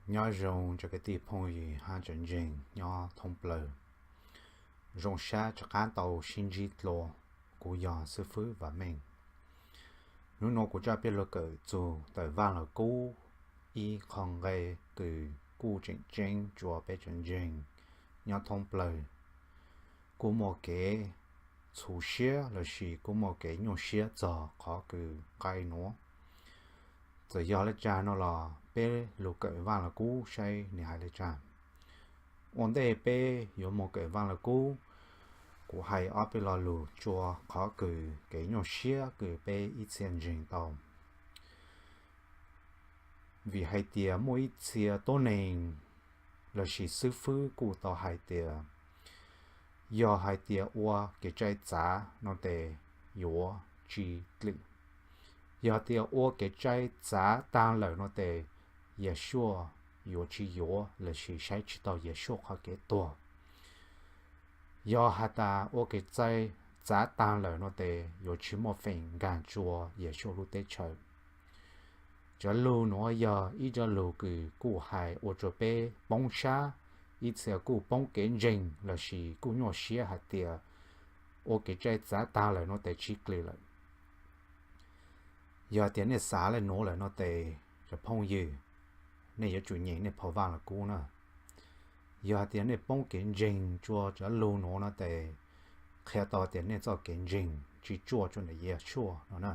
Nyob zoo cov kwv tij phooj ywg hab cov ntseeg nyob thoob plawg. Zoo sab rov qaab tau sib ntsib dlua, kuv yog xib fwb Vam Meej. Nub nuav kuv coj peb lug kawm txug tawm Vaaj Lug Kub ib qho nqe kws kuj tseem ceeb rua peb cov ntseeg nyob thoob plawg, kuj muaj kev txhum siab lossis kuj muaj kev nyuaj siab txug qhov kws nqe nuav. Txawm yog le caag no los peb lug kawm Vaaj Lug Kub saib nwg hais le caag. Ua ntej peb yuav moog kawm Vaaj Lug Kub, kuv hais ob peb lo lug rua qhov kws kev nyuaj siab kws peb ib txhia ntseeg tau. Vim hais tias muaj ib txhia tuab neeg lossis xib fwb kuj tau hais tias, yog hais tias ua kev cai txav no tes yuav tsi dlim. Yog tias ua kev cai txav taag lawm no tes Yeshua yuav tsi yuav lossis saib tsi tau Yeshua qhov kev tuag. Yog has tas ua kev cai txav taag lawm no tes yuav tsi muaj feem nkaag rua Yeshua lub teb chaws. Cov lug nuav yog ib cov lug kws kuj hais ua rua peb poob sab, ib txhia kuj poob kev ntseeg lossis kuj nyuaj siab hais tias ua kev cai txav taag lawm no tes tsi dlim lawm. Yog tias nej xav le nuav lawm no tes cov phooj ywg, nej yuav tsum nyeem nej phau Vaaj Lug Kub na. Yog hais tias nej poob kev ntseeg rua cov lug nuav no tes qhia tau tias nej txoj kev ntseeg tsi tsuaj rua ntawm Yeshua no na.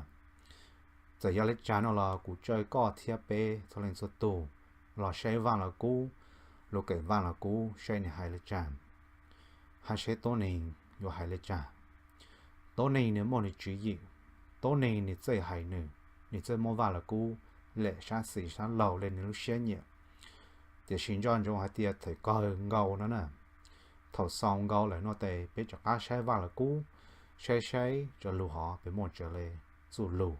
Txawm yog le caag no los kuv caw koj thiab peb txhua leej txhua tug los saib Vaaj Lug Kub, lug kawm Vaaj Lug Kub saib nwg hais le caag, hab saib tuab neeg yuav hais le caag. Tuab neeg nwg muaj nwg tswv yim, tuab neeg nwg txawj hais nwg, nwg txawj muab Vaaj Lug Kub lem sab xis sab laug le nwg lub siab nyiam. Tiam sis nco ntsoov hais tias thaum kawg nkaus no na, thaum xaus nkaus lawm no tes peb rov qab saib Vaaj Lug Kub, saib saib cov lug hov peb muaj raws le txuj lug.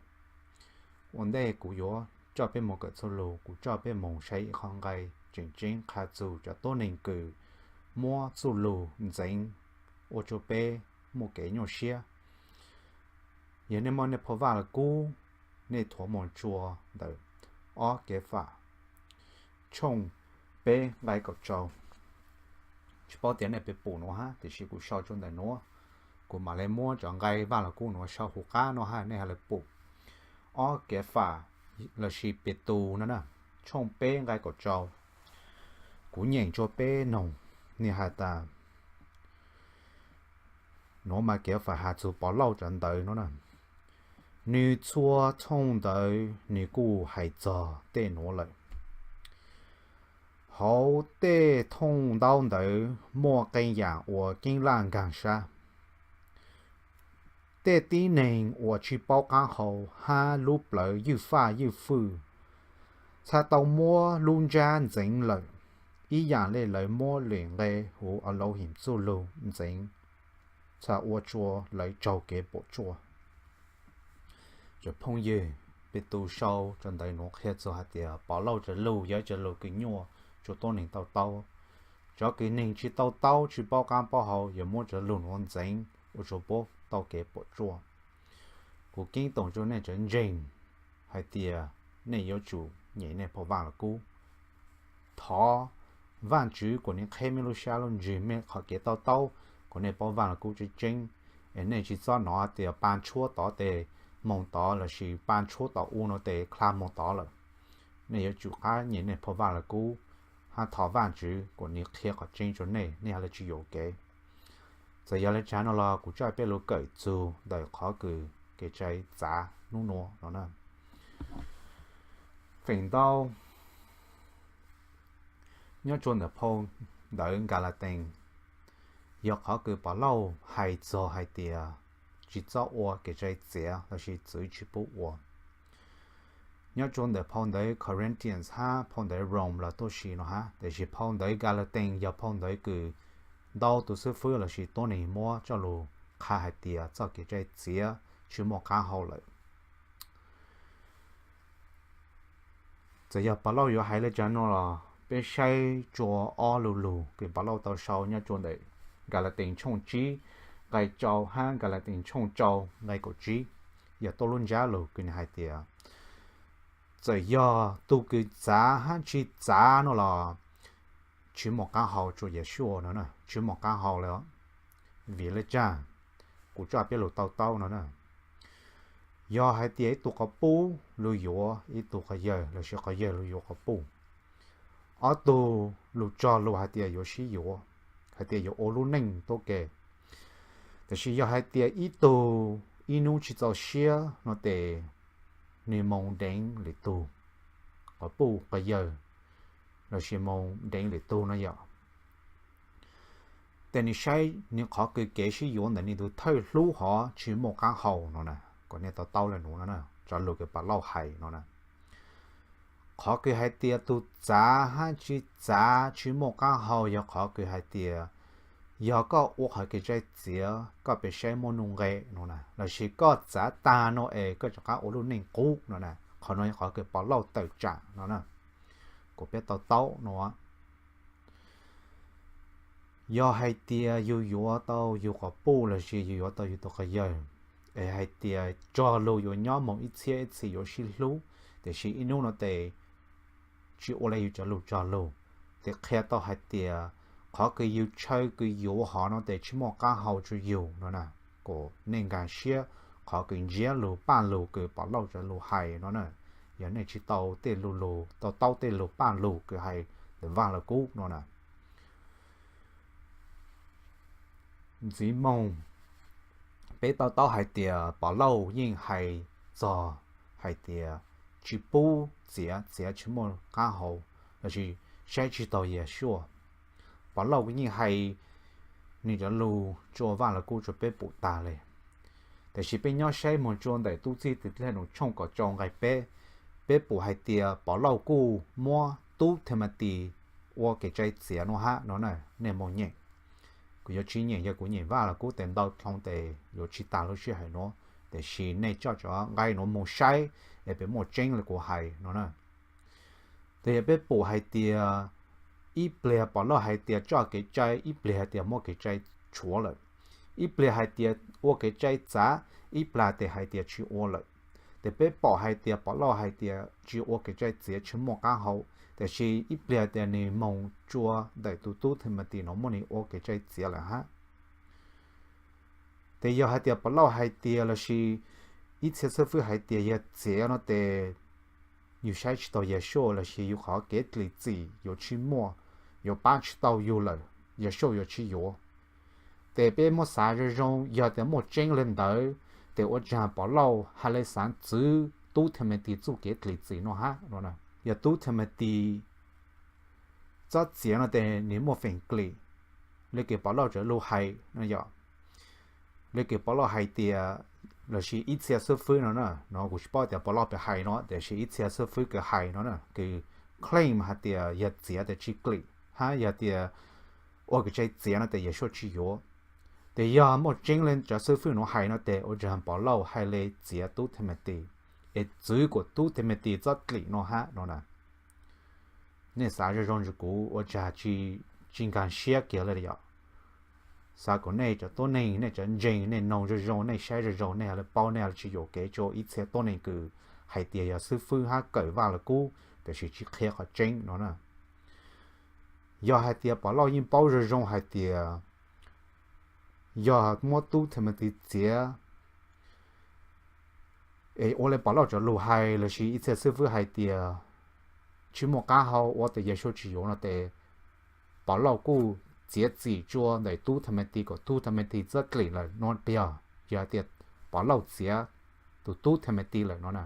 Ua ntej kuv yuav coj peb moog kawm txuj lug, kuv coj peb moog saib ib qho nqe tseem ceeb qha txug cov tuab neeg kws muab txuj lug ntxeev ua rua peb muaj kev nyuaj siab. Yog nej muaj nej phau Vaaj Lug Kub, nej thuav moog rua ntawm ob Kev Fam tshooj peb nqe kaum rau. Tsi paub tias nej puas pum nuav hab, tiam sis kuv sau rua ntawm nuav, kuv mam le muab cov nqe Vaaj Lug Kub nuav sau huv qab nuav hab nej hab le pum. Ob Kev Fam lossis Petus no na, tshooj peb nqe kaum rau. Kuv nyeem rua peb noog, nwg has tas, nuav mas Kev Fam has txug Povlauj cov ntawv no na. Nwg txhua tshooj ntawv nwg kuj hais txog tej nuav lawm. Hauv tej thooj ntaub ntawv muaj qee yaam uas keeb laj nkaag sab. Tej tib neeg uas tsi paub qaab hau hab lub plawv ywj faj ywj fwj txhaj tau muab lub ntsab ntxeev lawm, ib yaam le lawv muab lwm nqe huv Alauhim txuj lug ntxeev, txhaj ua rua lawv raug kev puam tsuaj. Cov phooj ywg, Petus sau cov ntawv nuav qhia txug hais tias Povlauj cov lug yog cov lug kws nyuaj rua tuab neeg tau taub. Cov kws neeg tsi tau taub tsi paub qaab paub hau yuav muab cov lug nuav ntxeev ua rua puab tau kev puam tsuaj. Kuv ceeb toom rua nej cov ntseeg hais tias nej yuav tsum nyem nej phau Vaaj Lug Kub. Thov Vaajtswv kuas nwg qheb mej lub sab lub ntsws, mej qhov kev tau taub, kuas nej paub Vaaj Lug Kub tseeb tseeb, es nej tsi txhob nov tias paa tshuab tod tes moog tod lossis paa tshuab tom u no tes kla moog tod lawm. Nej yuav tsum qab nyem nej phau Vaaj Lug Kub, hab thov Vaajtswv kuas nwg qhia qhov tseeb rua nej, nej hab le tsi yuam kev. Txawm yog le caag no los kuv coj peb lug kawm txug ntawm qhov kws kev cai txav nub nuav no na. Feem ntau nyob rua ntawm phau ntawv Nkalaatees, yog qhov kws Povlauj hais txog hais tias tsi txhob ua kev cai txiav lossis txwv tsi pub ua. Nyob rua ntawm phau ntawv Corinthians hab phau ntawv Rome los tuab si no hab, tiam sis phau ntawv Nkalaatees yog phau ntawv kws ntau tus xib fwb lossis tuab neeg muab coj lug qha hais tias txoj kev cai txiav tsi muaj qaab hau lawm. Txawm yog Povlauj yuav hais le caag no los peb saib rua ob lu lug kws Povlauj tau sau nyob rua ntawm Nkalaatees tshooj tsib nqai rau hab Nkalaatees tshooj rau nqai kaum tsib, yog tuab lub ntsab lug kws nwg hais tias, Txawm yog tus kws txav hab tsis txav no los tsis muaj qaab hau rua Yeshua no, tsis muaj qaab hau le. Vim le caag? Kuv tso peb lug tau taub no na. Yog hais tias ib tug quas puj lug yuav ib tug quas yawg lossis quas yawg lug yuav quas puj, ob tug lug tso lug hais tias yuav sib yuav, hais tias yuav ua lub neej tuab ke. Tab sis yog hais tias ib tug ib nub tsis txaus siab no tes nwg moog deev lwm tug quas puj quas yawg lossis moog deev lwm tug no yom. Tes nwg saib nwg qhov kws kev sib yuav ntawm nwg tug thawj hlub hov tsis muaj qaab hau no na. Kuv tau taub le nuav no, cov lug kws Povlauj hais no na. Qhov kws hais tias tug txav hab tsis txav tsis muaj qaab hau yog qhov kws hais tias yog koj ua qhov kev txav txiav koj pheej saib muaj nuj nqe no na, lossis koj txav taag no es koj rov qaab ua lub neej qub no na. Qhov no yog qhov kws Povlauj tawm tsaam no na. Kuv peb tau taub no, yog hais tias yug yuav tau yug quas puj lossis yug yuav tau yug tug quas yawg, es hais tias tso lug yuav nyob moog ib txhiab ib txhis yuav sib hlub, tab sis ib nub no tes tsis ua le yug cov lug tso lug, tes qhia tau hais tias qhov kws yug chaw kws yuav hov no tes tsis muaj qaab hau rua yug no na. Kuas nej nkaag siab qhov kws ntsiab lug paj lug kws Povlauj cov lug hais no na. Yog nej tsis tau tej lug lug tau taub tej lug paj lug kws hais ntawm Vaaj Lug Kub no na, ntxiv moog peb tau taub hais tias Povlauj yeej hais txog hais tias tsis pub txiav, txiav tsis muaj qaab hau, lossis saib tsis taug Yeshua. Povlauj yeej hais nwg cov lug rua Vaaj Lug Kub rua peb pum taag le. Tab sis peb nyob saib moog rua ntawm Tub Txij Tes Thawj Num tshooj kaum rau nqai peb, peb pum hais tias Povlauj kuj muab Tub Thematis ua kev txav txiav nuav hab no na. Nej moog nyeem, kuv yuav tsis nyeem, yog kuv nyeem Vaaj Lug Kub tes ntau dlhau tes yuav tsis taag lub sij hawm nuav, tab sis nej coj cov nqai nuav moog saib es puas muaj tseeb le kuv hais no na. Tes yog peb pum hais tias ib pliag Povlauj hais tias tso kev cai, ib pliag hais tias muab kev cai tshuav lawm, ib pliag hais tias ua kev cai txav, ib pliag tes hais tias tsis ua lawm. Tes peb pum hais tias Povlauj hais tias tsis ua kev cai txiav tsis muaj qaab hau, tab sis ib pliag tias nwg moog rua ntawm tus Tub Thematis nuav muab nwg ua kev cai txiav lawm hab. Tes yog hais tias Povlauj hais tias lossis ib txhia xib fwb hais tias yog txiav no tes yug saib tsis taug Yeshua lossis yug qhov kev dlim txim yuav tsis muaj, yuav paab tsis tau yug lawm, Yeshua yuav tsis yuav. Tes peb muab xav zoo zoo, yog tias muaj tseeb le ntawd, tes ua caag Povlauj hais le xaav txwv Tub Thematis txuj kev dlim txim nuav hab no? Yog Tub Thematis txob txiav no tes nwg muaj feem dlim le kws Povlauj cov lug hais no yom? Le kws Povlauj hais tias, lossis ib txhia xib fwb no na, no kuv tsis paub tias Povlauj puas hais no, tab sis ib txhia xib fwb kws hais no na, kws claim hais tias yog txiav tes tsis dlim, hab yog tias ua kev cai txiav no tes Yeshua tsis yuav. Tes yog muaj tseeb le cov xib fwb nuav hais no tes ua caag Povlauj hais le txiav Tub Thematis es txwv kuas Tub Thematis txob dlim nuav hab no na? Nej xav zoo zoo ntawm kuv ua caag tsis nkaag siab kiag le yom? Xav kom nej cov tuab neeg, nej cov ntseeg, nej noog zoo zoo, nej saib zoo zoo, nej le paub, nej le tsis yuam kev rua ib txhia tuab neeg kws hais tias yog xib fwb hab kawm Vaaj Lug Kub tab sis tsis qhia qhov tseeb no na. Yog hais tias Povlauj yeej paub zoo zoo hais tias yog muab Tub Thematis txiav es ua le Povlauj cov lug hais lossis ib txhia xib fwb hais tias tsis muaj qaab hau ua tes Yeshua tsis yuav no tes Povlauj kuj txiav txim rua ntawm Tub Thematis kom Tub Thematis txob dlim lawm no pliag. Yog hais tias Povlauj txiav tus Tub Thematis lawm no na.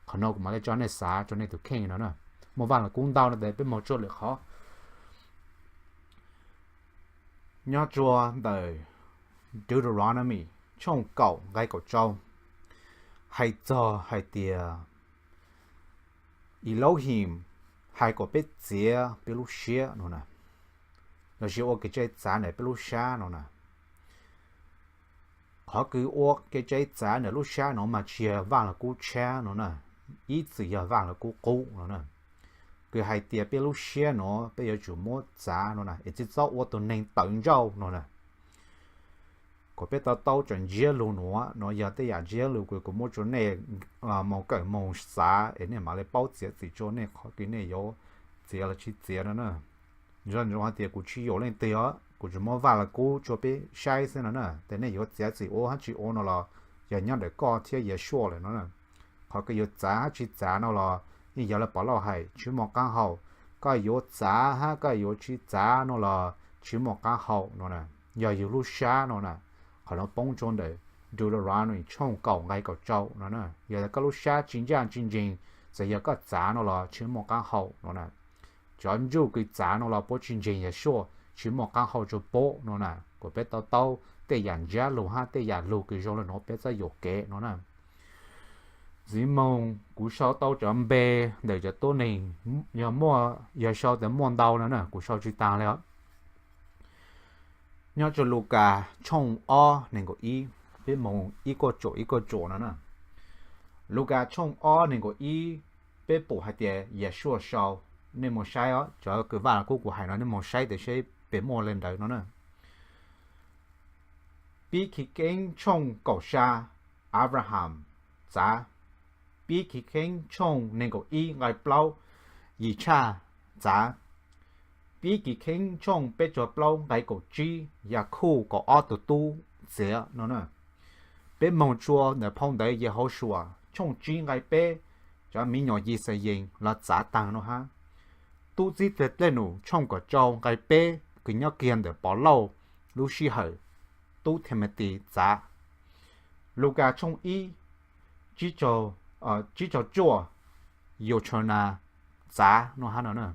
Qhov no kuv mam le tso nej xav rua nej tus kheej no na. Muaj Vaaj Lug Kub ntau no tes peb moog rua lwm qhov. Nyob rua ntawm Deuteronomy tshooj kaum nqai kaum rau, hais txog hais tias Elohim hais kom peb txiav peb lub siab no na, lossis ua kev cai txav ntawm peb lub sab no na. Qhov kws ua kev cai txav ntawm lub sab no mas tsis yog Vaaj Lug Kub tshab no na, ib txwm yog Vaaj Lug Kub qub no na. Kws hais tias peb lub siab no peb yuav tsum muab txav no na es tsis txhob ua tus neeg tawv ntsauj no na. Kom peb to taub tso ntsiab lus nuav, nuav yog tej yam ntsiab lus kws kuv muab rua nej moog kawm moog xav es nej mam le paub txiav txim rua nej qhov kws nej yuav txiav los tsis txiav no na. Zoo zoo hais tias kuv tsis yuam leej twg os, kuv tsuas muab Vaaj Lug Kub rua peb saib xwb no na. Tes nej yuav txiav txim ua hab tsis ua no los yog nyob ntawm koj thiab Yeshua lawm no na. Qhov kws yuav txav hab tsis txav no los yeej yog le pov lauj hais, tsis muaj qaab hau. Koj yuav txav hab koj yuav tsis txav no los tsis muaj qaab hau no na. Yog yug lub sab no na, qhov nuav poob rua ntawm Deuteronomy tshooj kaum nqai kaum rau no na. Yog koj lub sab tsis ntsaj tsis ntseeg, txawm yog koj txav no los tsis muaj qaab hau no na. Cov ntsuj kws txav no los puab tsis ntseeg Yeshua, tsis muaj qaab hau rua puab no na. Kom peb to taub tej yam ntsiab lug hab tej yam lug kws zoo le nuav peb txhob yuam kev no na. Ntxiv moog kuv sau tau cov npe ntawm cov tuab neeg, yog muaj, yog sau tas muaj ntau no na, kuv sau tsis taag le os. Nyob rua Lukas tshooj ob neeg nkaum ib, peb moog ib kuj tsum ib kuj tsum no na. Lukas tshooj ob neeg nkaum ib, peb pum hais tias Yeshua sau, nej moog saib os, cov kws Vaaj Lug Kub kuv hais no nej moog saib tes saib pem muaj le ntawd no na. Pib Chiv Keeb tshooj kaum xya, Abraham txav. Pib Chiv Keeb tshooj neeg nkaum ib nqai plaub, Yitzhaj txav. Pib Chiv Keeb tshooj peb caug plaub nqai kaum tsib, Yakub kaum ob tug tub txiav no na. Peb moog rua ntawm phau ntawv Yehaushuas tshooj tsib nqai peb, cov me nyuam Yixalayees los txav taag no hab. Tub Txib Dlej Num tshooj kaum rau nqai peb kws nyob kiag ntawm Pov Lauj lub sij hawm, tub Thematis txav. Lukas tshooj ib, tsib caug cuaj, Yuchana txav no hab no na.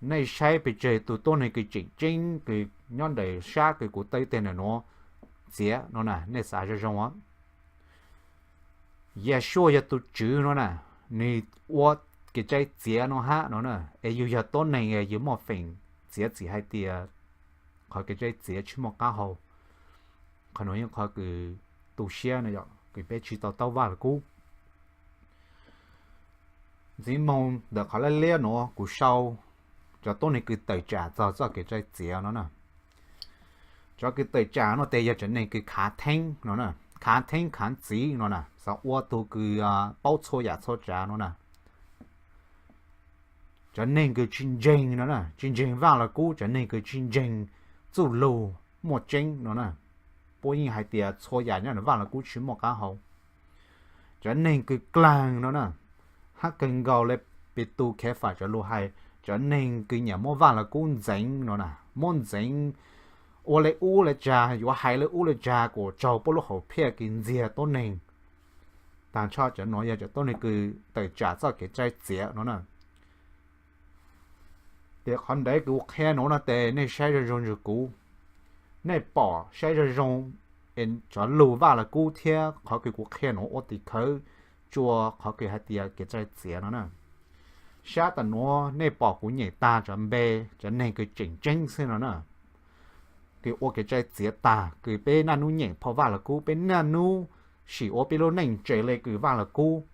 Nej saib pes tsawg tug tuab neeg kws tseem ceeb kws nyob ntawm sab kws kuv tawb teg ntawm nuav txiav no na, nej xav zoo zoo os. Yeshua yog tug Tswv no na, nwg ua kev cai txiav no hab no na, es yug yog tuab neeg yug muaj feem txiav txim hais tias qhov kev cai txiav tsis muaj qaab hau. Qhov nuav yeej qhov kws tu siab no yog kws peb tsis to taub Vaaj Lug Kub. Ntxiv moog ntawm qhov liab liab nuav kuv sau cov tuab neeg kws tawm tsam txog txoj kev cai txiav no na. Cov kws tawm tsam no tes yog cov neeg kws khav theeb no na, khav theeb khav txiv no na, xav ua tug kws paub txhua yam txhua tsav no na. Cov neeg kws tsis ntseeg no na, tsis ntseeg Vaaj Lug Kub, cov neeg kws tsis ntseeg txuj lug muaj tseeb no na, puab yeej hais tias txhua yam nyob ntawm Vaaj Lug Kub tsis muaj qaab hau. Cov neeg kws klaag no na, hab kawg nkaus le Petus, Kheefas cov lug hais, cov neeg kws nyiam muab Vaaj Lug Kub ntxeev no na, muab ntxeev ua le ub le tsaug, yuav hais le ub le tsaug kom raug puab lub hom phiaj kws ntxiag tuab neeg. Taag nrho cov nuav yog cov tuab neeg kws tawm tsam txoj kev cai txiav no na. Tes qhov ntawd kws kuv qhia nuav no tes nej saib zoo zoo nrug kuv, nej pom saib zoo zoo cov lug Vaaj Lug Kub thiab qhov kws kuv qhia nuav ua tim khawv rua qhov kws hais tias kev cai txiav no na. Sab tam nuav nej pom kuv nyeem taag cov npe cov neeg kws tseem ceeb xwb no na, kws ua kev cai txiav taag, kws peb naj nub nyeem phau Vaaj Lug Kub, peb naj nub sim ua peb lub neej tseg le kws Vaaj Lug Kub,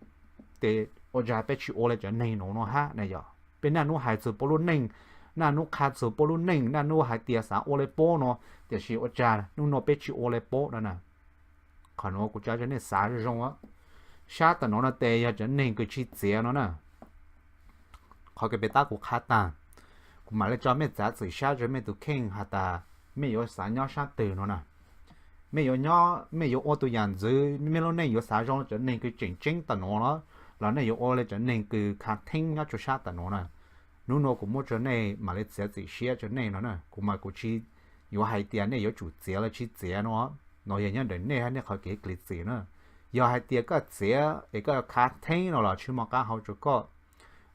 tes ua tsaug peb tsis ua le cov neeg nuav no hab na yog. Peb naj nub hais txug puab lub neej, naj nub qha txug puab lub neej, naj nub hais tias xav ua le puab no, tiam sis ua tsaug nub nuav peb tsis ua le puab no na. Qhov nuav kuv cov nej xav zoo zoo. Sab tam nuav no tes yog cov neeg kws tsis txiav no na. Qhov kws peb tab kuv qha taag, kuv mam le tso mej txav txim sab rua mej tug kheej has tas mej yuav xav nyob sab twg no na. Mej yuav nyob, mej yuav ua tug yam ntxwv, mej lub neej yuav xav zoo cov neeg kws tseem ceeb tam nuav los, los nej yuav ua le cov neeg kws khav theeb nyob rua sab tam nuav na. Nub nuav kuv muab rua nej mam le txiav txim siab rua nej no na. Kuv mas kuv tsis yuav hais tias nej yuav tsum txiav los tsis txiav no, nuav yog nyob ntawm nej hab nej qhov kev kli txim na. Yog hais tias koj txiav es koj khav theeb no los tsis muaj qaab hau rua koj.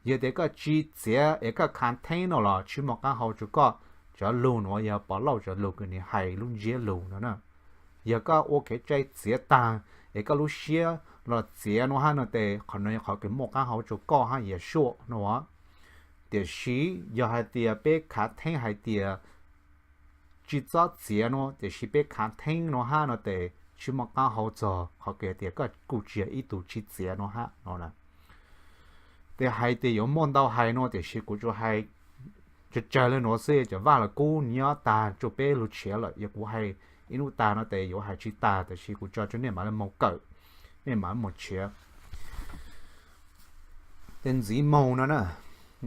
Yog tias koj tsis txiav es koj khav theeb no los tsis muaj qaab hau rua koj. Cov lug nuav yog Povlauj cov lug kws nwg hais lub ntsiab lug no na. Yog koj ua kev cai txiav taag es koj lub siab los txiav no hab no tes qhov nuav yog qhov kws muaj qaab hau rua koj hab Yeshua no. Tiam sis yog hais tias peb khav theeb hais tias tsis txhob txiav no, tiam sis peb khav theeb no hab no tes tsis muaj qaab hau txog qhov kws hais tias koj kuj tsis yog ib tug tsis txiav no hab no. Tes hais tias yuav muaj ntau hais no, tiam sis kuv tsuas hais tsawg tsawg le nuav xwb, cov Vaj Lug Kub nyob taag rua peb lug tshiav lawm, yog kuv hais ib hnub tag no tes yuav hais tsis tag, tab sis kuv tso rau nej mam li moog kawm, nej mam li moog tshiav. Tes ntxiv moog no na,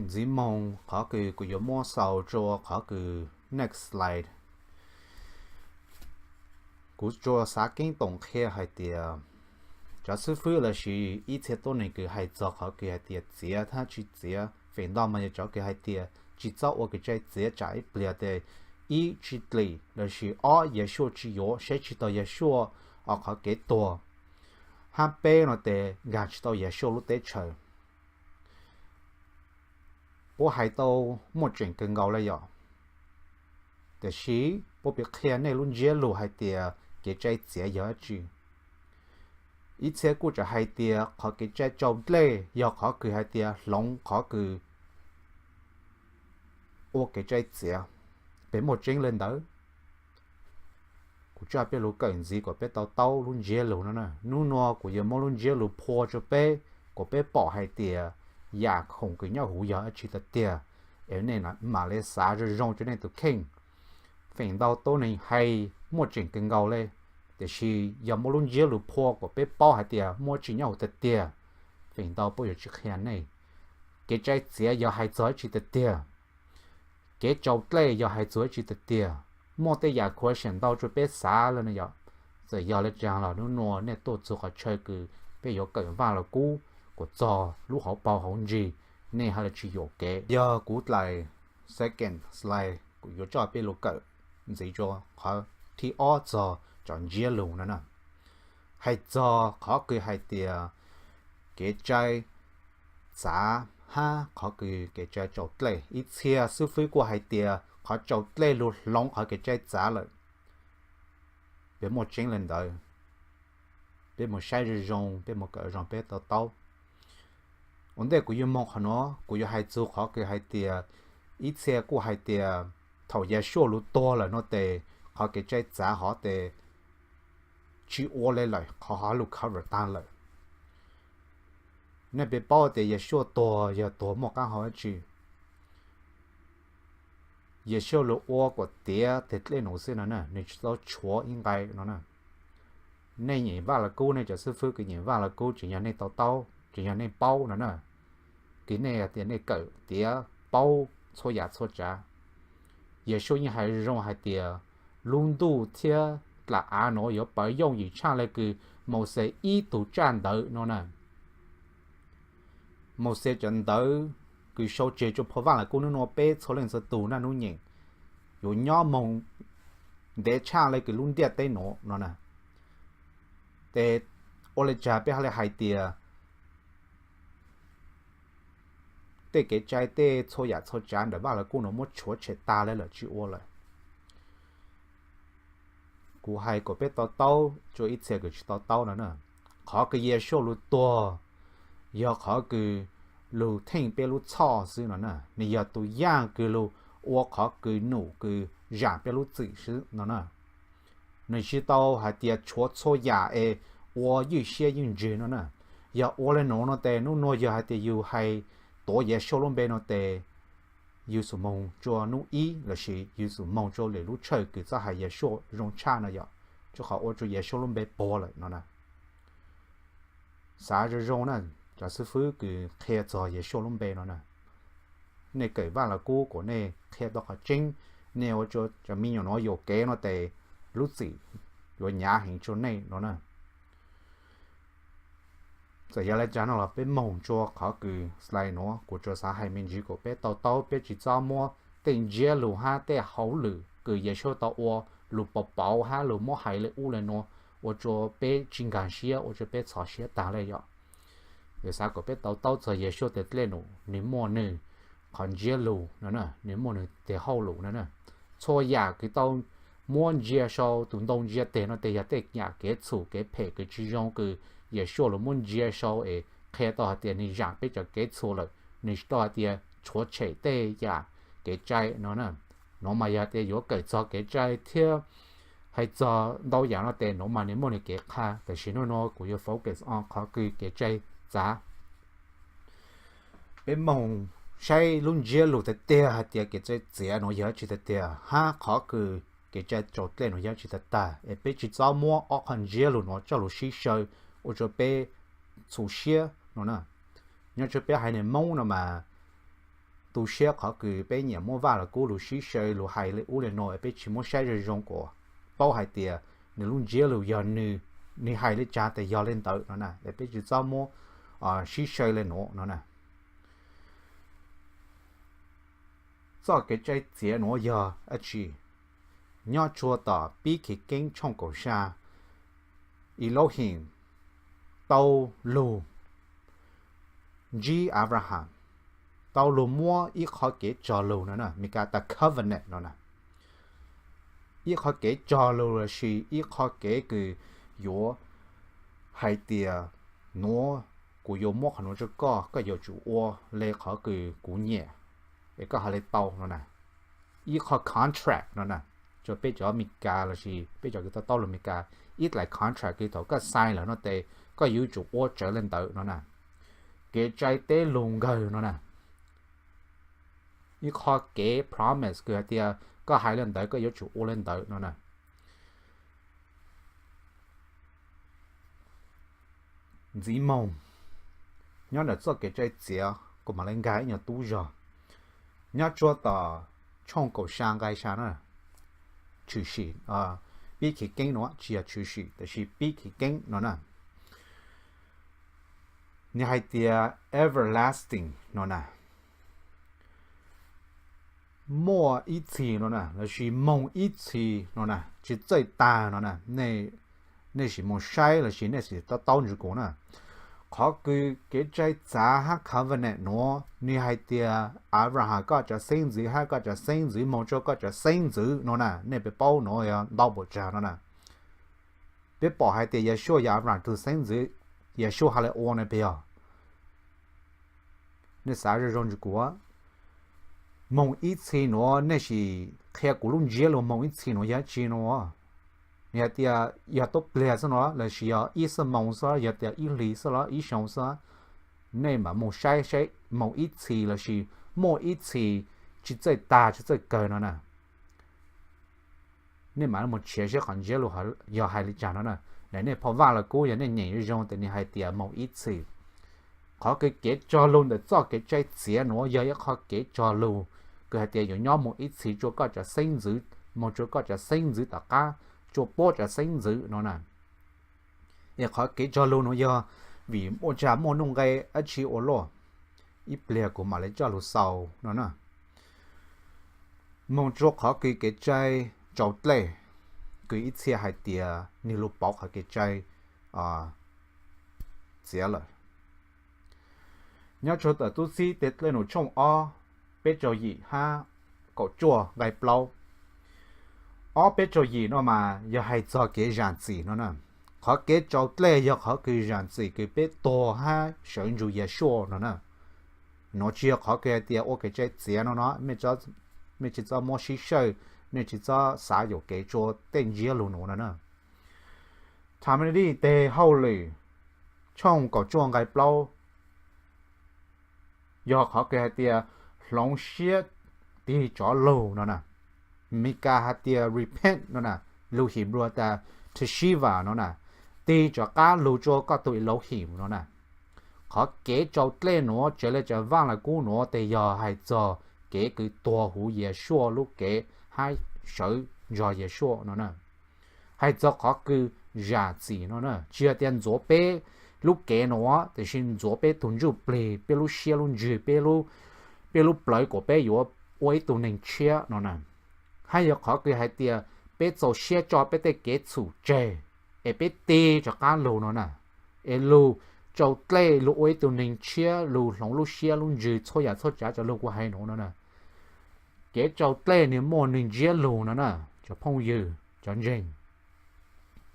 ntxiv moog qhov kws kuv yuav muab xaus rua qhov kws next slide. Kuv tsuas xav keeb toom qhia hais tias cov xib fwb lossis ib txhia tuab neeg kws hais txog qhov kws hais tias txiav hab tsis txiav, feem ntau mas yog cov kws hais tias tsis txhob ua kev cai txiav tsam ib pliag tes ib tsis dlim lossis ob Yexus tsis yuav, saib tsis taus Yexus qhov kev tuag, hab peb no tes nkag tsis tau Yexus lub teb chaws. Puab hais tau muaj tseem kawg nkaus le yom. Tiam sis puab piv qhia nej lub ntsiab lug hais tias kev cai txiav yog dab tsi. Ib txhia kuj tseem hais tias qhov kev cai tsaus dlej yog qhov kws hais tias hloov qhov kws ua kev cai txiav. Peb muaj tseeb le ntawd? Kuv tso peb lug kawm ntxiv kom peb tau taub lub ntsiab lug no na. Nub nua kuv yuav muab lub ntsiab lug phua rua peb, kom peb pom hais tias yam khoom kws nyob huv yog dab tsi tiag tiag, es nej mam li xav zoo zoo rua nej tus kheej. Feem ntau tuab neeg hais muaj tseem kawg nkaus le, tiam sis yog muab lub ntsiab lug phua kom peb paub hais tias muaj dab tsi nyob huv tiag tiag, feem ntau puab yuav tsi qhia nej. Kev cai txiav yog hais txog dab tsi tiag tiag? Kev tsaus dlej yog hais txog dab tsi tiag tiag? Muaj tej yam khuv xim ntau rua peb xav le no yom. Txawm yog le caag los nub nua nej tuaj txug qhov chaw kws peb yuav kawm Vaj Lug Kub kuas txog lub hauv paus hauv ntsis, nej hab le tsi yuam kev. Yog kuv dlaim second slide, kuv yuav tso peb lug kawm ntxiv rua qhov thib ob txog cov ntsiab lug no na. Hais txog qhov kws hais tias kev cai txav hab qhov kws kev cai tsaus dlej, ib txhia xib fwb kuj hais tias qhov tsaus dlej lug hloov qhov kev cai txav lawm. Peb muaj tseeb le ntawd? Peb moog saib zoo zoo, peb moog kawm zoo peb tau taub. Ua ntej kuv yuav moog qhov nuav, kuv yuav hais txug qhov kws hais tias ib txhia kuj hais tias thaum Yexus lug tuag lawm no tes qhov kev cai txav hov tes tsi ua le lawm, qhov hov lug cover taag lawm. Nej peb paub tias Yexus tuag yog tuag muaj qaab hau dab tsi? Yexus lug ua kuas tiav teg dlej nuav xwb no na, nwg tsi tau tshuav ib nqai no na. Nej nyeem Vaj Lug Kub, nej cov xib fwb kws nyeem Vaj Lug Kub tseem yog nej tau taub, tseem yog nej paub no na. Kws nej tias nej kawm tiav paub txhua yam txhua tsav. Yexus yeej hais zoo hais tias lub ntuj thiab dlaim av nuav yuav pawv yooj yim tshaj le kws Mauxes ib tug tsaj ntawv no na. Mauxes cov ntawv kws sau tseg rua phau Vaj Lug Kub nub nua peb txhua leej txhua tug naj nub nyeem yuav nyob moog ntev tshaj le kws lub ntiaj teb nuav no na. Tes ua le caag peb hab le hais tias tej kev cai tej txhua yam txhua tsav ntawm Vaj Lug Kub nuav muab tshuav tshem taag le lawm, tsi ua lawm? Kuv hais kom peb tau taub, rua ib txhia kws tsi tau taub no na. Qhov kws Yexus lug tuag yog qhov kws lug theej peb lub txhoj xwb no na. Nwg yog tug yaaj kws lug ua qhov kws num kws zaam peb lub txim xwb no na. Nwg tsi tau hais tias tshuav txhua yam es ua ywj siab ywj ntseg no na. Yog ua le nuav no tes nub nua yog hais tias yug hais tuav Yexus lub npe no tes yug xum moog rua nub ib lossis yug xum moog rua lwm lub tshawj kws txhaj hais Yexus zoo tshaj no yom, rua qhov ua rua Yexus lub npe puag lawm no na. Xav zoo zoo na, cov xib fwb kws qhia txog Yexus lub npe no na, nej kawm Vaj Lug Kub kuas nej qhia tau qhov tseeb, nej ua rua cov me nyuam nuav yuam kev no tes lub txim yuav nyav heev rua nej no na. Txawm yog le caag no los peb moog rua qhov kws slide nuav, kuv tsuas xav hais me ntsis kom peb tau taub, peb tsi txhob muab tej ntsiab lug hab tej hauj lwm kws Yexus tau ua lug pauv pauv hab lug muab hais le ub le nuav ua rua peb tsi nkaag siab, ua rua peb txhov siab taag le yom. Yog xav kom peb tau taub txog Yexus teg dlej num, nwg muaj nwg qhov ntsiab lug no na, nwg muaj nwg teg hauj lwm no na. Txhua yam kws tau muab ntsia sau, tug ntoo ntsia teg no tes yog tej yam kev txhum kev phem kws tsi zoo kws Yexus lug muab ntsia sau es qhia tau hais tias nwg zaam peb cov kev txhum lawm, nwg tsi tau hais tias tshuav tshem tej yam kev cai no na. Nuav mas yog tias yuav kawm txog kev cai thiab hais txog ntau yam no tes nuav mas nwg muaj nwg kev qha, tab sis nub nua kuv yuav focus on qhov kws kev cai txav. Peb moog saib lub ntsiab lug tiag tiag hais tias kev cai txiav nuav yog dab tsi tiag tiag, hab qhov kws kev cai tsaus dlej nuav yog tsi tag tag, es peb tsi txob muab ob qho ntsiab lug nuav coj lug sib saw ua rua peb txhum siab no na. Nyob tsua peb haiv neeg Moob no mas tu siab qhov kws peb nyiam muab Vaaj Lug Kub lug sib saw lug hais le ub le nuav, peb tsi muab saib zoo zoo kuas paub hais tias nwg lub ntsiab lug yog nwg, nwg hais le caag tes yog le ntawd no na, es peb tsi txob muab sib saw le nuav no na. Txoj kev cai txiav nuav yog dab tsi? Nyob tsua tom Pib Kiv Keeb tshooj kaum xya, Elohim tau lug ntsib Abraham, tau lug muab ib qho kev cog lug no na, Mis Kas tas covenant no na, ib qho kev cog lug lossis ib qho kev kws yuav hais tias nuav kuv yuav muab qhov nuav rua koj, koj yuav tsum ua le qhov kws kuv nyiam es koj hais le tau no na. Ib qho contract no na, tsua peb cov Mis Kas lossis peb cov kws tau taub lug Mis Kas, ib dlaim contract kws thaum koj sign lawm no tes koj yuav tsum ua tsawv le ntawd no na. Kev cai teb lug nkawg no na, ib qho kev promise kws hais tias koj hais le ntawd koj yuav tsum ua le ntawd no na. Ntxiv moog, nyob ntawm txoj kev cai txiav kuv mam le nkag ib nyuag tub zog. Nyob tsua tom tshooj kaum xya nqai xya na, tshwm sim, Pib Kiv Keeb no tsi yog tshwm sim tab sis Pib Kiv Keeb no na, nwg hais tias everlasting no na, muaj ib txhis no na lossis moog ib txhis no na, tsi txawj tag no na. Nej sim moog saib lossis nej sim tau taub ntsib kuv na. Qhov kws kev cai txav hab covenant nuav nwg hais tias Abraham koj cov xeeb ntxwv hab koj cov xeeb ntxwv moog tsua koj cov xeeb ntxwv no na, nej puas paub nuav yog ntau npaum tsag no na. Peb pom hais tias Yeshua yog Abraham tug xeeb ntxwv, Yeshua has le ua na peb yog nej xav zoo zoo ntsib kuv, moog ib txhis nuav nej sim qhia kuv lub ntsiab lug moog ib txhis nuav yog dab tsi no. Nwg hais tias yog tuab pliag xwb no lossis yog ib xuab moos xwb, yog tias ib hlis xwb los ib xyoo xwb, nej mam moog saib saib moog ib txhis lossis muaj ib txhis tsi txawj tag tsi txawj kawg no na. Nej mam moog tshiav saib qhov ntsiab lug yog hais li cas no na. Nej phau Vaaj Lug Kub yog nej nyeem zoo tes nwg hais tias moog ib txhis. Qhov kws kev cog lug ntawm txoj kev cai txiav nuav yog ib qho kev cog lug kws hais tias yuav nyob moog ib txhis tsua koj cov xeeb ntxwv, moog tsua koj cov xeeb ntxwv tom qab, tsua puab cov xeeb ntxwv no na. Es qhov kev cog lug nuav yog vim ua cas muaj nuj nqe dab tsi ua luaj, ib pliag kuv mam le coj lug xaus no na. Moog tsua qhov kws kev cai tsaus dlej, kws ib txhia hais tias nwg lug pauv qhov kev cai txiav lawm. Nyob tsua tom Tub Txib Tej Dlej Num tshooj ob, peb caug yim hab kaum cuaj nqai plaub. Ob peb caug yim no mas yog hais txog kev zam txim no na. Qhov kev tsaus dlej yog qhov kws zam txim kws peb tuag hab sawv ntsug Yeshua no na. Nuav tsi yog qhov kws hais tias ua kev cai txiav no no, mej tsi txhob muab sib sawj, mej tsi txhob xav yuam kev tsua tej ntsiab lug nuav no na. Tamendi Tes Hauj Lwm tshooj kaum cuaj nqai plaub yog qhov kws hais tias hloov siab tig rov lug no na. Mis Kas hais tias repent no na, lug Hibru tas teshiva no na, tig rov qab lug tsua koj tug Elohim no na. Qhov kev tsaus dlej nuav tsev le tsav Vaaj Lug Kub nuav tes yog hais txog kev kws tuag huv Yeshua lub kev hab sawv nrog Yeshua no na. Hais txog qhov kws zam txim no na, tsi yog tias ntxuav peb lub kev nuav, tab sis ntxuav peb tug ntsuj plig, peb lub siab lub ntsws, peb lub plawv kuas peb yuav ua ib tug neeg tshiab no na. Hab yog qhov kws hais tias peb txaus siab tso peb tej kev txhum tseg, es peb tig rov qab lug no na, es lug tsaus dlej lug ua ib tug neeg tshiab, lug hloov lub siab lub ntsws txhua yam txhua tsav cov lug kuv hais nuav no na. Kev tsaus dlej nwg muaj nwg ntsiab lug no na, cov phooj ywg cov ntseeg.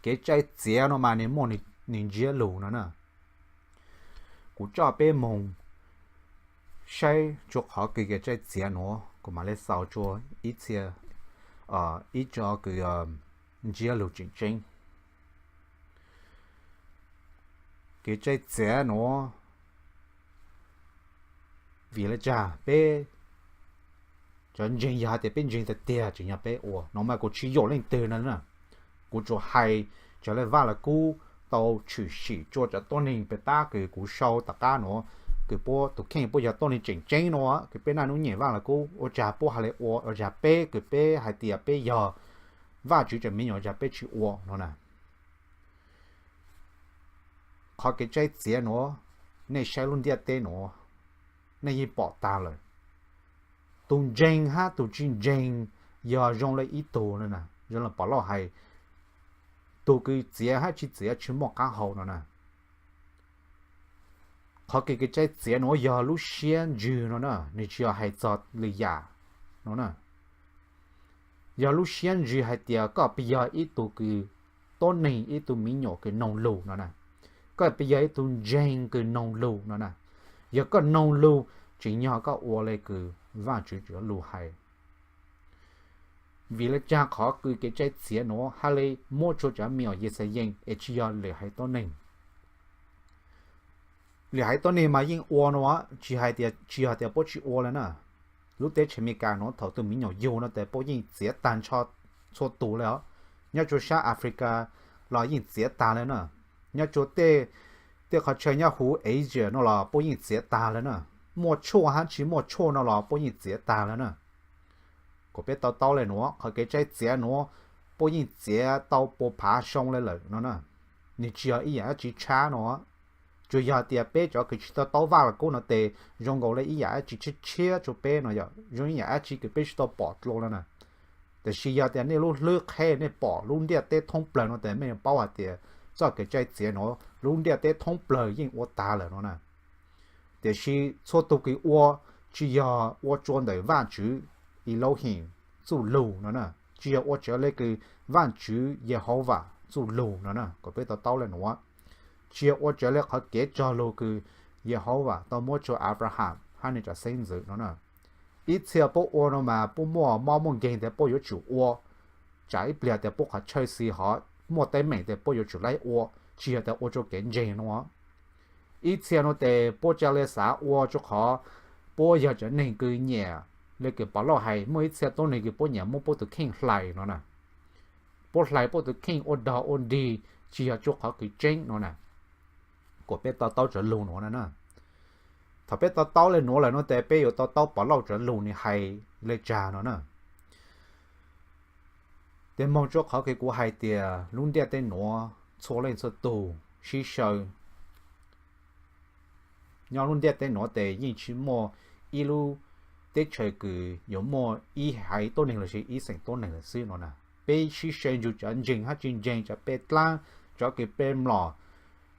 Kev cai txiav no mas nwg muaj nwg ntsiab lug no na. Kuv coj peb moog saib tsua qhov kws kev cai txiav nuav, kuv mam le xaus tsua ib txhia, ib co kws ntsiab lug tseem tseeb. Kev cai txiav nuav, vim le caag peb Cov ntseeg yog hais tias peb ntseeg tiag tiag tseem yog peb ua no mas kuv tsis yuam leej twg no na. Kuv tsuas hais cov le Vaj Lawv Kub tau tshwm sim tsua cov tuab neeg pem tab kws kuv sau tom qab nuav, kws puab tus kheej puab yog tuab neeg tseem tseeb no, kws peb naj nub nyeem Vaj Lawv Kub, ua cas puab hais le ua, ua cas peb kws peb hais tias peb yog Vajtswv cov me nyuam ua cas peb tsis ua no na. Qhov kev tsaib txiav nuav, nej saib lub ntiaj teb nuav, nej yeej pom tag lawm. Tus ntseeg hab tus tsis ntseeg yog zoo le ib tug no na, zoo le Pov Lauj hais, tus kws txiav hab tsis txiav tsis muaj qab hau no na. Qhov kev kev tsaib txiav nuav yog lub siab ntsws no na, nws tsis yog hais txog lwm yam no na. Yog lub siab ntsws hais tias koj peb yog ib tug kws tuab neeg, ib tug me nyuam kws noog lug no na, koj peb yog ib tug ntseeg kws noog lug no na. Yog koj noog lug, tsim nyog koj ua le kws Vajtswv cov lug hais. Vim le caag qhov kws kev tsaib txiav nuav hab le muab tsua cov me nyuam Yixalayees es tsis yog lwm haiv tuab neeg? Lwm haiv tuab neeg mas yeej ua no, tsis hais tias, tsis yog tias puab tsis ua le na. Lub teb chaws Amelikas nuav thaum tus me nyuam yug no tes puab yeej txiav tag nrho txhua tus le os. Nyob rua sab Africa los yeej txiav tag le na. Nyob rua tej qhov chaw nyob huv Asia no los puab yeej txiav tag le na. Muaj tshuaj hab tsis muaj tshuaj no los puab yeej txiav tag le na. Kuas peb to taub le nuav, qhov kev tsaib txiav nuav puab yeej txiav tau puas phav xyoo le lawm no na. Nws tsis yog ib yam dab tsi tshab no. Tsuas yog tias peb cov kws tsis to taub Vaj Lawv Kub no tes zoo nkaus le ib yam dab tsi tshiab tshiab rua peb no yom, zoo ib yam dab tsi kws peb tsis tau pom dlua le na. Tab sis yog tias nej lub hlwb qheb nej pom lub ntiaj teb thoob plawg no tes mej yuav paub hais tias txoj kev tsaib txiav nuav lub ntiaj teb thoob plawg yeej ua tag lawm no na. Tiam sis txhua tug kws ua, tsis yog ua tsua ntawm Vajtswv Elohim txuj lug no na, tsis yog ua tsua le kws Vajtswv Yehauvas txuj lug no na, kuas peb to taub le nuav. Tsis yog ua tsua le qhov kev cog lug kws Yehauvas tau muab tsua Abraham hab nws cov xeeb ntxwv no na. Ib txhia puab ua no mas puab muaj mob muaj nkeeg tes puab yuav tsum ua, tsam ib pliag tias puab qhov chaw xis hov muaj teeb meem tes puab yuav tsum laib ua, tsis yog tias ua tsua kev ntseeg no. Ib txhia no tes puab ca le xav ua tsua qhov puab yog cov neeg kws nyiam, le kws Pov Lauj hais muaj ib txhia tuab neeg kws puab nyiam muab puab tus kheej hlais no na. Puab hlais puab tus kheej ua dog ua dig, tsis yog tsua qhov kws tseeb no na. Kuas peb to taub cov lug nuav na. Thaum peb to taub le nuav lawm no tes peb yuav to taub Pov Lauj cov lug nws hais le caag no na. Tes moog tsua qhov kws kuv hais tias lub ntiaj teb nuav txhua leej txhua tug sib saw. Nyob lub ntiaj teb nuav tes yeej tsis muaj ib lub teb chaws kws yuav muaj ib haiv tuab neeg lossis ib xeem tuab neeg lawm xwb no na. Peb sib saw ntsug cov ntseeg hab tsis ntseeg, cov pe dlaab, cov kws pe mlom,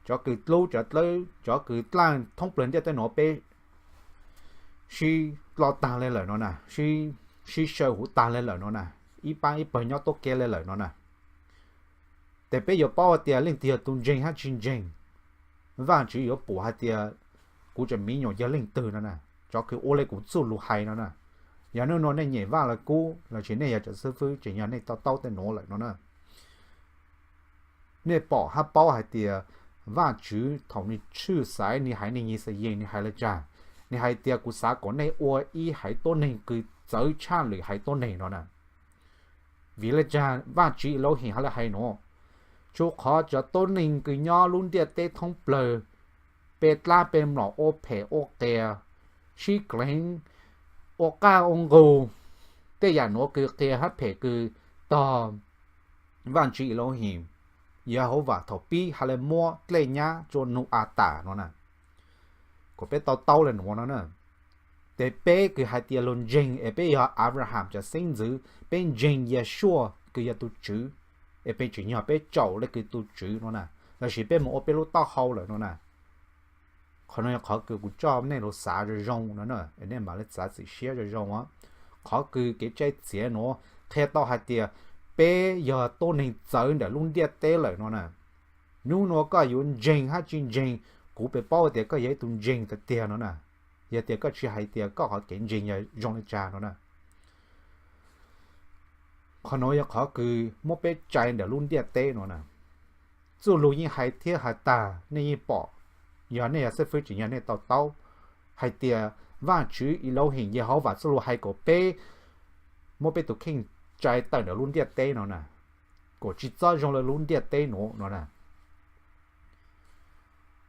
cov kws dlub, cov dlawb, cov kws dlaaj thoob plawg ntiaj teb nuav peb sib dlo taag le lawm no na, sib saw huv taag le lawm no na, ib paab ib pawg nyob tuab ke le lawm no na. Tes peb yuav paub hais tias leej twg yog tus ntseeg hab tsis ntseeg. Vajtswv yuav pum hais tias kuv cov me nyuam yog leej twg no na, cov kws ua le kuv txuj lug hais no na. Yog nub nua nej nyeem Vajlawv Kub lossis nej yog cov xib fwb tseem yog nej to taub tej nuav lawm no na. Nej pom hab paub hais tias Vajtswv thaum nws tshwj xaiv nws haiv neeg Yixayees nws hais le caag? Nws hais tias kuv xav kom nej ua ib haiv tuab neeg kws txawv tshaj lwm haiv tuab neeg no na. Vim le caag Vajtswv Elohim hais le hais nuav? Tsua qhov cov tuab neeg kws nyob lub ntiaj teb thoob plawg pe dlaab pe mlom ua phem ua qias, sib kleev, ua qaaj ua nqug, tej yam nuav kws qias hab phem kws tog Vajtswv Elohim, Yehauvas thaum pib hais le muab dlej nyab tsua Nau-as tas no na. Kuas peb to taub le nuav no na. Tes peb kws hais tias lug ntseeg es peb yog Abraham cov xeeb ntxwv, peb ntseeg Yeshua kws yog tug Tswv, es peb tseem yog peb tsaum le kws tug Tswv no na, lossis peb moog ua peb lub taub hau lawm no na. Qhov no yog qhov kws kuv coj nej lug xav zoo zoo no na, es nej mam le txav txim siab zoo zoo. Qhov kws kev tsaib txiav nuav qhia tau hais tias peb yog tuab neeg txawv ntawm lub ntiaj teb lawm no na. Nub nua koj yuav ntseeg hab tsis ntseeg, kuv pem paub tias koj yog ib tug ntseeg tiag tiag no na. Yog tias koj tsis hais tias koj qhov kev ntseeg yog zoo le caag no na. Qhov nuav yog qhov kws muab peb tsaib ntawm lub ntiaj teb no na. Txuj lug yeej hais thiab hais tag, nej yeej pom, yog nej yog xib fwb tseem yog nej to taub hais tias Vajtswv Elohim Yehauvas txuj lug hais kom peb muab peb tus kheej tsa tawm ntawm lub ntiaj teb no na, kuas tsis txhob zoo li lub ntiaj teb nuav no na.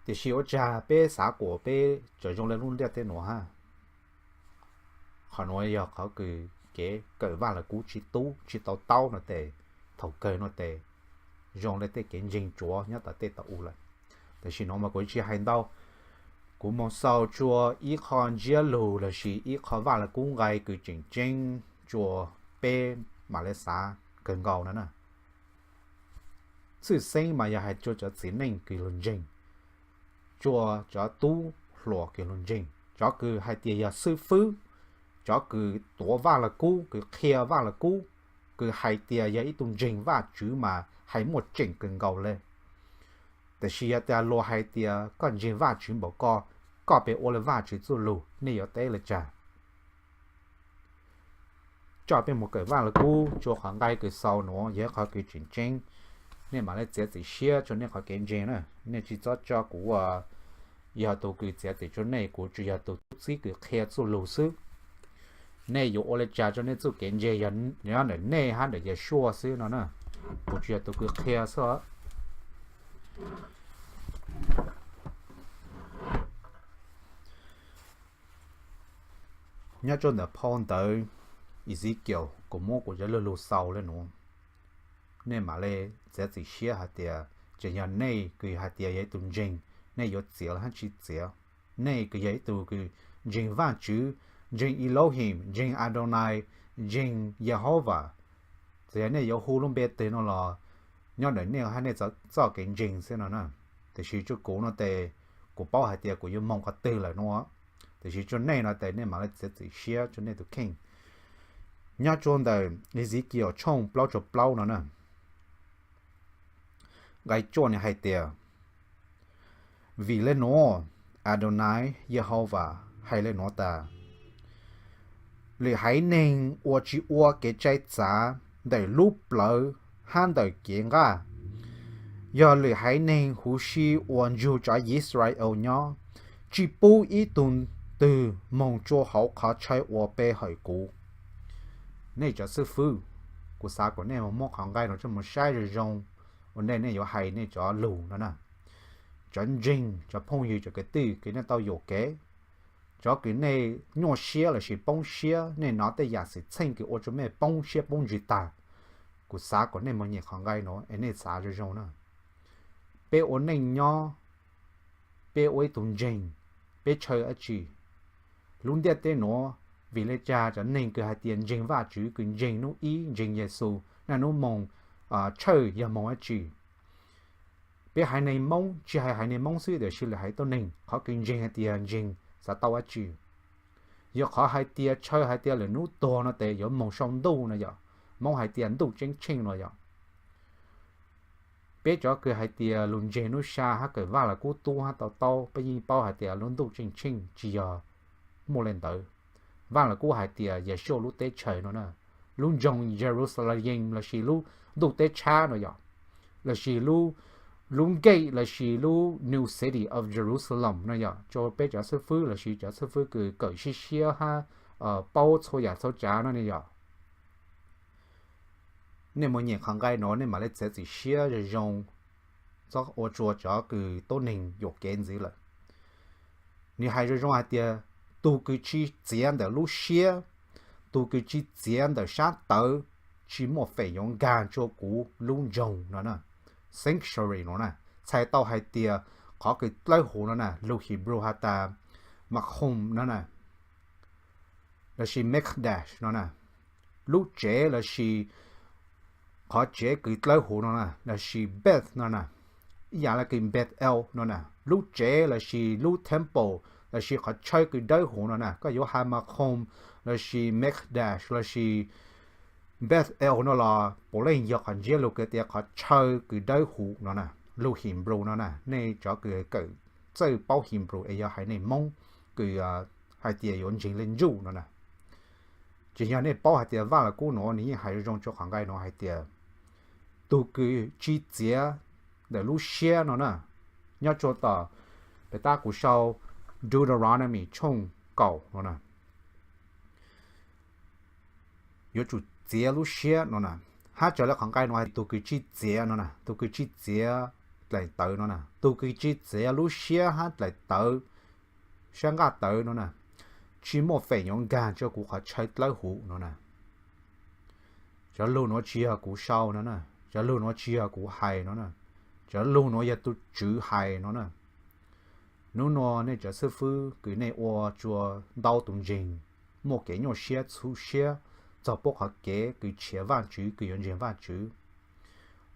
Tiam sis ua cas peb xav kuas peb tseem zoo li lub ntiaj teb nuav hab? Qhov nuav yog qhov kws kev kawm Vaaj Lug Kub tsis tub tsis tau taub no tes, thaum kawg no tes zoo li tej kev ntseeg tsuav nyob tom tej tom u lawm. Tam sim no mas kuv tsis hais ntau, kuv moog xaus tsua ib qho ntsiab lug lossis ib qho Vaaj Lug Kub nqai kws tseem ceeb tsua peb mam le xav kawg nkaus no na. Txhwj xeeb mas yog hais tsua cov txiv neej kws lug ntseeg, tsua cov tub hluas kws lug ntseeg, cov kws hais tias yog xwb fwb, cov kws tuav Vaaj Lug Kub, kws qhia Vaaj Lug Kub, kws hais tias yog ib tug ntseeg Vaajtswv mas hais muaj tseem kawg nkaus le. Tam sis yog tas luag hais tias koj ntseeg Vaajtswv npaum ko, koj pem ua le Vaajtswv txuj lug, nej yuav teb le caag? Coj peb moog kawm Vaaj Lug Kub tsua qhov nqai kws xaus nuav yog ib qho kws tseem ceeb. Nej mam le txiav txim siab tsua nej qhov kev ntseeg na. Nej tsis txhob coj kuv ua yog tug kws txiav txim tsua nej, kuv tsuas yog tug tub txib kws qhia txuj lug xwb. Nej yuav ua le caag tsua nej txuj kev ntseeg yog nyob ntawm nej hab ntawm Yeshua xwb no na. Kuv tsuas yog tug kws qhia xwb. Nyob tsua ntawm phau ntawv Ezekiel kuv muab kuv cov lug lug xaus le nuav, nej mam le txiav txim siab hais tias tseem yog nej kws hais tias yog ib tug ntseeg, nej yuav txiav los hab tsis txiav. Nej kws yog ib tug kws ntseeg Vaajtswv, ntseeg Elohim, ntseeg Adonai, ntseeg Yehovah, txawm yog nej yuav hu lub npe twg no los nyob ntawm nej hab nej txoj kev ntseeg xwb no na. Tiam sis tsua kuv no tes, kuv paub hais tias kuv yuav moog qhov twg lawm no. Tiam sis tsua nej no tes nej mam le txiav txim siab tsua nej tus kheej. Nyob tsua ntawm Ezekiel tshooj plaub caug plaub no na, nqai cuaj nwg hais tias, vim le nuav Adonai Yehovah hais le nuav tas, lwm haiv neeg uas tsis ua kev tsaib txav ntawm lub plawv hab ntawm kev nqaj, yog lwm haiv neeg huv si uas ntsug cov Yisrael nyob, tsis pub ib tug twg moog tsua hauv qhov chaw uas pe hawm kuv. Nej cov xib fwb, kuv xav kom nej muab qhov nqai no coj mus saib zoo zoo ua ntej nej yuav hais nej cov lug no na. Cov ntseeg, cov phooj ywg, cov kwv tij kws nej tau yuam kev, cov kws nej nyuaj siab lossis poob siab, nej nov tej yam xwm txheej kws ua tsua mej poob siab poob ntsws tag, kuv xav kom nej mus nyem qhov nqai no es nej xav zoo zoo na. Peb ua neej nyob, peb ua ib tug ntseeg, peb tshaw dab tsi? Lub ntiaj teb nuav, vim le caag cov neeg kws hais tias ntseeg Vaajtswv, kws ntseeg nub ib, ntseeg Yexus, naj nub moog, tshawj yog moog dab tsi? Peb haiv neeg Moob, tsis hais haiv neeg Moob xwb tiam sis lwm haiv tuab neeg, qhov kws ntseeg hais tias ntseeg xav tau dab tsi? Yog qhov hais tias tshaw hais tias lwm nub tuag no tes yuav moog sau ntuj no yom, Moob hais tias ntuj ceeb tsheej no yom. Peb cov kws hais tias lug ntseeg nub sab hab kawm Vaaj Lug Kub tub hab tau taub, peb yeej paub hais tias lub ntuj ceeb tsheej tsis yog muaj le ntawd. Vaaj Lug Kub hais tias Yeshua lub teb chaws no na, lub nroog Jerusalem lossis lub ntuj teb tshab no yom, lossis lub, lub gate lossis lub New City of Jerusalem no yom, tsua peb cov xib fwb lossis cov xib fwb kws kawm siab siab hab paub txhua yam txhua tsav no ne yom. Nej mus nyem qhov nqai no nej mam le txiav txim siab zoo zoo, txhob ua tsua cov kws tuab neeg yuam kev ntxiv lawm. Nwg hais zoo zoo hais tias, tug kws tsis txiav ntawm lub siab, tug kws tsis txiav ntawm sab tawv, tsis muaj feem yuav nkag tsua kuv lub nroog no na, sanctuary no na. Txhais tau hais tias qhov kws dlawb huv no na, lug Hebrew has tas makom no na, lossis mekdash no na, lub tsev lossis qhov tsev kws dlawb huv no na, lossis Beth no na, ib yam le kws Bethel no na, lub tsev lossis lub temple lossis qhov chaw kws dawb huv no na, koj yuav has makom lossis mekdash lossis Bethel no los puav leej yog qhov ntsiab lug kws tias qhov chaw kws dawb huv no na. Lug Hebrew no na, nej cov kws kawm txawj paub Hebrew es yog haiv neeg Moob kws hais tias yuav ntseeg le ntsuj no na. Tsis yog nej paub hais tias Vaj Lug Kub nuav nws yeej hais zoo zoo tsua qhov nqai nuav hais tias, tug kws tsis txiav ntawm lub siab no na, nyob tsua tom, peb tab kuv sau Deuteronomy tshooj kaum no na. yuav tsum txiav lub siab no na. Hab raws le qhov nqaij no hais tias tus kws tsis txiav no na, tus kws tsis txiav dlaim tawv no na, tus kws tsis txiav lub siab hab dlaim tawv, sab nqaj tawv no na, tsis muaj feem yuav nkag rua kuv qhov chaw dlawb huv no na. Cov lug nuav tsis yog kuv sau no na, cov lug nuav tsis yog kuv hais no na, cov lug nuav yog tus Tswv hais no na. Nub nua nej cov xib fwb kws nej ua tsua ntau tus ntseeg muaj kev nyuaj siab txhub siab txog puab qhov kev kws tshiav Vaajtswv kws yuav ntseeg Vaajtswv.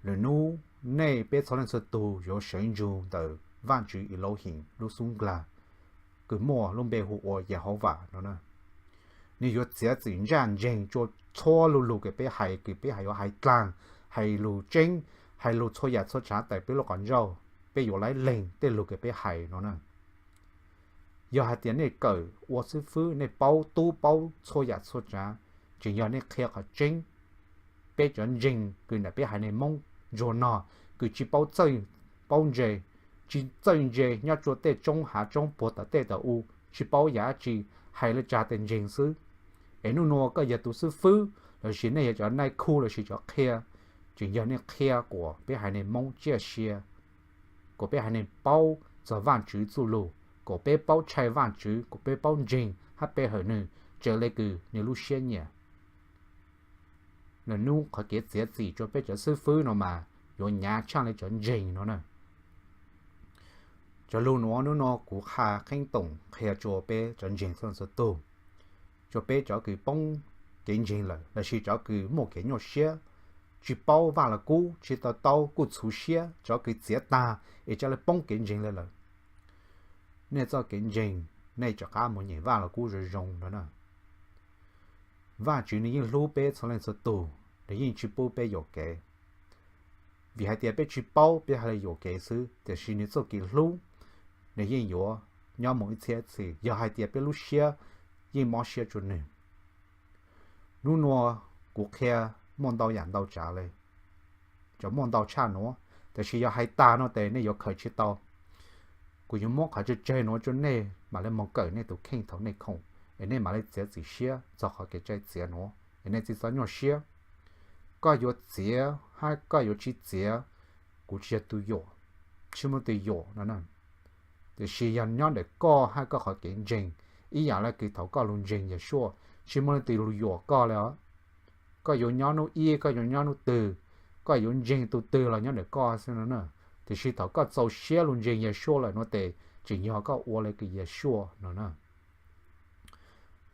Lwm nub nej peb txhua leej txhua tug yuav sawv ntsug ntawm Vaajtswv Elohim lub xub nqlag kws muaj lub npe hu ua Yehauvas no na. Nwg yuav txiav txim ntsaj ntseeg tsua txhua lug lug kws peb hais, kws peb hais yuav hais dlaag, hais lug tseeb, hais lug txhua yam txhua tsaav tawm peb lub qhov ntsauj, peb yuav laib leeg tej lug kws peb hais no na. Yog hais tias nej kawm ua xib fwb, nej paub tub paub txhua yam txhua tsaav, tseem yog nej qhia qhov tseeb. Peb cov ntseeg kws ntawm peb haiv neeg Moob ntsuag no kws tsis paub txawj, paub ntse, tsis txawj ntse nyob tsua tej tsoob hav tsoob puag tom tej tom u, tsis paub yam dab tsi, hais le tsaag tes ntseeg xwb. Es nub nua koj yog tus xib fwb lossis nej yog cov nai khu lossis cov qhia, tseem yog nej qhia kuas peb haiv neeg Moob tsiaj sia, kuas peb haiv neeg paub txog Vaajtswv txuj lug, kuas peb paub tshai Vaajtswv, kuas peb paub ntseeg hab pe hawm nwg raws le kws nwg lub siab nyiam. Lwm nub qhov kev txiav txim tsua peb cov xib fwb no mas yuav nyav tshaaj le cov ntseeg no na. Cov lug nuav nub nua kuv qha kheeb toom qhia tsua peb cov ntseeg txhua txhua tug, tsua peb cov kws poob kev ntseeg lawm lossis cov kws muaj kev nyuaj siab, tsis paub Vaaj Lug Kub, tsis tau taub kuj txhuv siab, cov kws txiav taag es ca le poob kev ntseeg le lawm. Nej txoj kev ntseeg, nej rov qab moog nyeem Vaaj Lug Kub zoo zoo no na. Vaajtswv nwg yeej hlub peb txhua leej txhua tug, nwg yeej tsis pub peb yuam kev. Vim hais tias peb tsis paub peb hais le yuam kev xwb, tiam sis nwg txoj kev hlub nwg yeej yuav nyob moog ib txhiab txhis yog hais tias peb lub siab yeej mob siab tsua nwg. Nub nua kuv qhia muaj ntau yam ntau tsaav le, cov muaj ntau tshaj nuav, tab sis yog hais taag no tes nej yuav khaws tsis tau. Kuv yuav muab qhov tseg tseg nuav tsua nej mam le moog kawm nej tus kheej thaum nej khoom, es nej mam le txiav txim siab txog qhov kev txawj txiav nuav, es nej tsis txhob nyuaj siab. Koj yuav txiav hab koj yuav tsis txiav, kuv tsis yog tus yuam, tsis muaj leej twg yuam no na. Tiam sis yog nyob ntawm koj hab koj qhov kev ntseeg, ib yam le kws thaum koj lug ntseeg Yeshua, tsis muaj leej twg lug yuam koj le os. Koj yuav nyob nub ib, koj yuav nyob nub twg, koj yuav ntseeg tus twg los nyob ntawm koj xwb no na. Tiam sis thaum koj txaus siab lug ntseeg Yeshua lawm nuav tes tseem yog koj ua le kws Yeshua no na.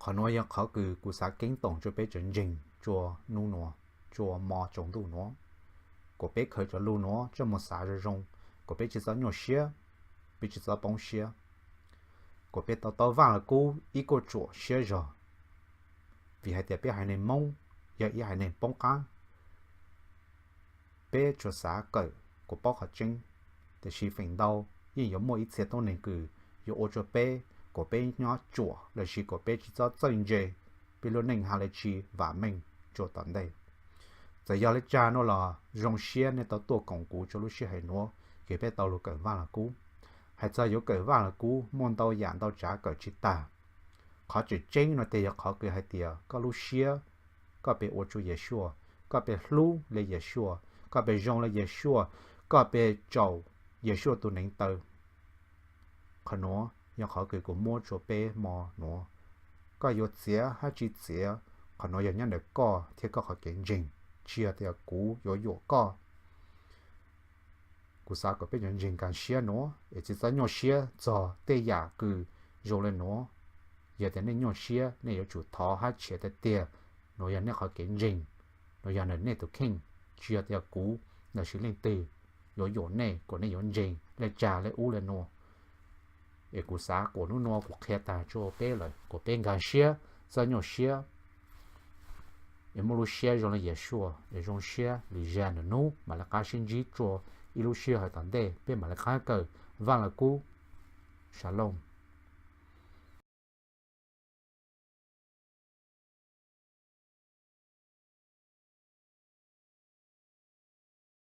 Qhov nuav yog qhov kws kuv xav keeb toom tsua peb cov ntseeg tsua nub nuav, tsua mo tsaus ntuj nuav, kuas peb khaws cov lug nuav coj moog xav zoo zoo, kuas peb tsis txhob nyuaj siab, peb tsis txhob poob siab, kuas peb tau taub Vaaj Lug Kub ib kuaj tsuam siab zog. Vim hais tias peb haiv neeg Moob yog ib haiv neeg poob qab, peb tsuas xav kawm kuas paub qhov tseeb, tiam sis feem ntau yeej yuav muaj ib txhia tuab neeg kws yuav ua tsua peb kuas peb nyob tsuam lossis kuas peb tsis txhob txawj ntse, peb lub neej has le tsis vam meej tsua tom ntej. Txawm yog le caag nuav los zoo siab nej tau tuaj koom kuv tsua lub sij hawm nuav kws peb tau lug kawm Vaaj Lug Kub. Hais txog yuav kawm Vaaj Lug Kub muaj ntau yam ntau tsaav kawm tsis tag. Qhov tseem ceeb no tes yog qhov kws hais tias koj lub siab, koj pem ua tsua Yeshua, koj pem hlub le Yeshua, koj pem zoo le Yeshua, koj pem tsaum Yeshua tus neev taw. Qhov nuav yog qhov kws kuv muab tsua peb mo nuav. Koj yuav txiav hab tsis txiav, qhov nuav yog nyob ntawm koj thiab koj qhov kev ntseeg, tsis yog tias kuv yuav yuam koj. Kuv xav kom peb cov ntseeg nkag siab nuav es tsis txhob nyuaj siab txog tej yam kws zoo le nuav. Yog tias nej nyuaj siab, nej yuav tsum thov hab tshiav tiag tiag, nuav yog nej qhov kev ntseeg, nuav yog ntawm nej tus kheej, tsis yog tias kuv lossis leej twg yuav yuam nej kom nej yuav ntseeg le caag le ub le nuav. Es kuv xav kuas nub nuav kuv qhia tag tsua peb lawm kuas peb nkag siab, txhob nyuaj siab, es muaj lub siab zoo le Yeshua, es zoo siab lwm zag nub mam le qab sib ntsib tsua ib lub sij hawm tom ntej peb mam le qab kawm Vaaj Lug Kub. Shalom.